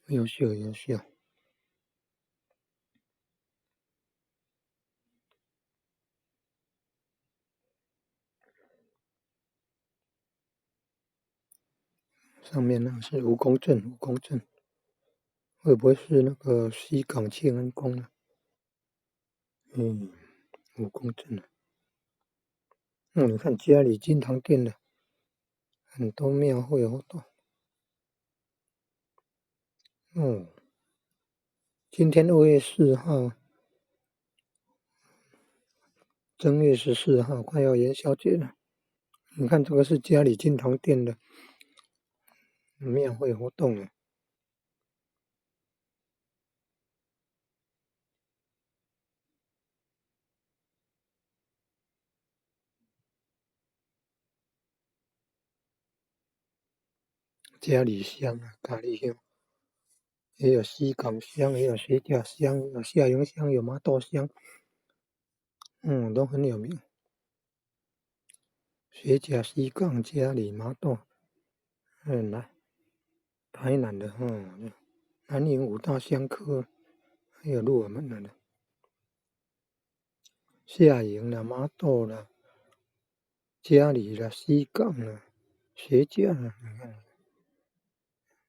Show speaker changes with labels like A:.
A: 夭壽夭壽。上面那個是蜈蚣鎮，蜈蚣鎮會不會是那個西港慶安宮呢？蜈蚣鎮。你看佳里金堂殿的很多廟會活動。今天2月4號，正月十四號，快要元宵節了。你看這個是佳里金堂殿的廟會活動啊。佳里香啊，咖喱香，也有西港香，也有學甲香，有下營香，有麻豆香，都很有名。學甲、西港、佳里、麻豆，來台南的，南營五大香科，還有鹿耳門的，下營的、麻豆的、佳里的、西港的、學甲的，你看。